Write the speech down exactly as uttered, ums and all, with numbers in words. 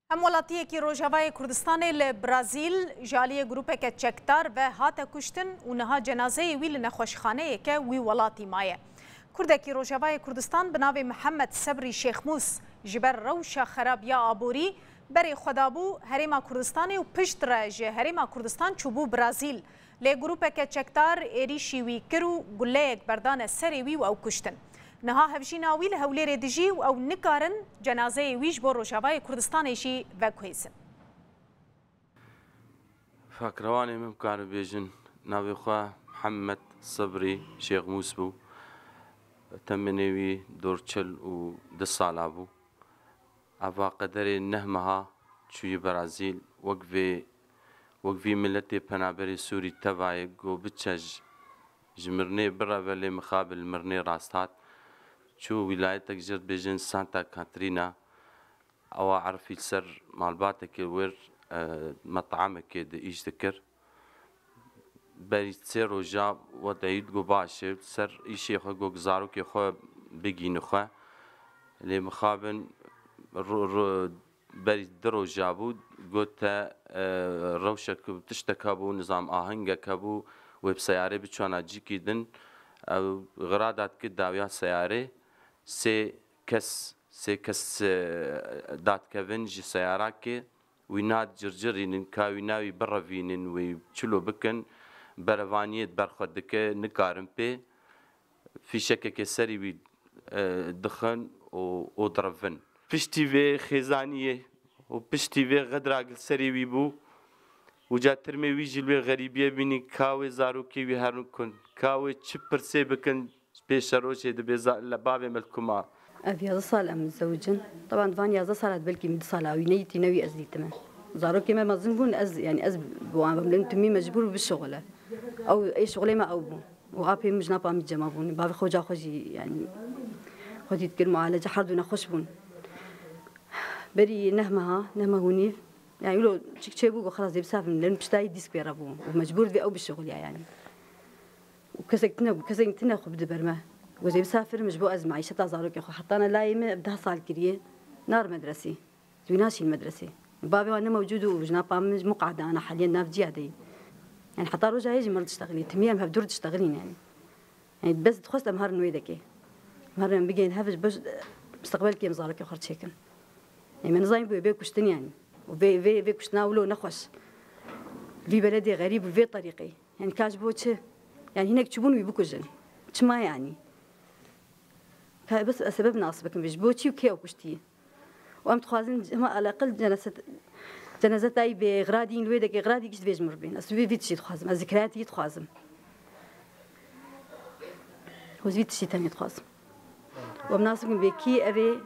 Hemwelatiyekî Rojavayê Kurdistanê li Brazîl ji aliyê grûpeke çekdar ve hate kuştin û niha cenazeyê wî li nexweşxaneyeke wî welatî maye. Kurdekî Rojavayê Kurdistan bi navê Mihemed Sebrî Şêxmûs ji ber rewşa xerab ya aborî berê xwe dabû Herêma Kurdistanê û pişt re ji Herêma Kurdistan çûbû Brazîl. Lê grûpeke çekdar êrîşî wî kir û guleyek berdane serê wî û ew kuştin. Niha hevjîna wî li Hewlêrê dijî û ew nikarin cenazeyê wî ji bo Rojavayê Kurdistanê jî veguhêzin. Fakrewanê min bikarin bêjin, navê xwe Mihemed Sebrî Şêxmûs bû. Temenê wî dor çil û du sala bû. Eva qederê neh meha çûyî Brazîl, wek vê, wek vî miletê penaberê Sûrî tevayê go biçe ji, ji mirinê bireve lê mixabin li mirinê rast hat. Çû wîlayetek jê re dibêjin Santa Catarina. Ewa erifî li ser malbatekê wir, e, metamekê de îş dikir. Berî sê roja we deyît got baş e, ser îşê xwe got zarokê xwe bigîni xwe. Lê mixabin ro-, ro-, berî du roja bû, got te, e, rewşek tiştek hebû, nizam ahengek hebû, wê bi seyarê biçûna cîkî din. Ew xira da dikir dawiya seyarê, sê kes, sê kes, e, dadikevin ji seyarakê. Wî nat circirînin, ka wî navî birevînin, wî çilo bikin, berevaniyê di ber xwe dike, nikarin pê. Fîşekeke serî wî, e, dixin û, û direvin. Piştî vê xêzaniyê û piştî vê xedra li serê wî bû, uca tirmê wî jî li wê xerîbiyê bînî, ka wê zarokê wî herin kun, ka wê çi pirsê bikin, Pêşerojê dibê za-, le bavê me li ku ma. Ev yazdeh sal em mizewicin. Teban di van yazdeh sala de belkî min du sala wî neyîtî ne wî ez dîtime. Zarokê me mezin bûn, ez, yanî ez bi wan ve milim timî mecbûr bû bişixule. Ew, ê şixulê me ew bû. Û apê min jina pa min cema bûn. Bavê xwe ca xwe jî, yanî xwedî dikir mualece, her du nexweş bûn. Berî neh meha, neh meh û nîv, yanî wilo çik çêbû ku xelas dê bisafin, lê min piştayî dîsk pê re bû. Û mecbûr dibê ew bişixuliya yanî. Û kesek tune bû, kesek tune xwe bide ber me. Got, "Ê bisafirim ji bo ez maîşeta zarokê xwe." Hetana layê me bi deh sal kiriye. Nar medresê. Wî naşîn medresê. Bavê wan ne mewcûd û jina pa min ji muqada ana heliyen nav ciya de ye. Yani heta roja yê jî mir diştexilî. Timî em hevdûr diştexilîn yani. Yani bes dixwest em herin wê dekê. Em herin em bigihên hev ji bo misteqbelkê em zarokê xwe çêkin. Ê me nizanî bû bê kuştin yani. Û vê, vê, vê kuştina wilo nexweş. Vî beledê xerîb û vê terîqê. Yani ka ji bo çi? Yani hinek çûbûn wî bikujin. Çima yani? Ka bes ez sebeb nas bikim vê. Ji bo çi û kê ew kuştiye? Û em dixwazin hema eleqil cenazet, cenazeta wî bê, xradîn li wê dekê, xradî giş divê ji mir bên. Ez vê, vê tiştî dixwazim. Ez zikirayetî dixwazim. Ez vî tiştî tenê dixwazim. Û em nas bikin bê kî ev ê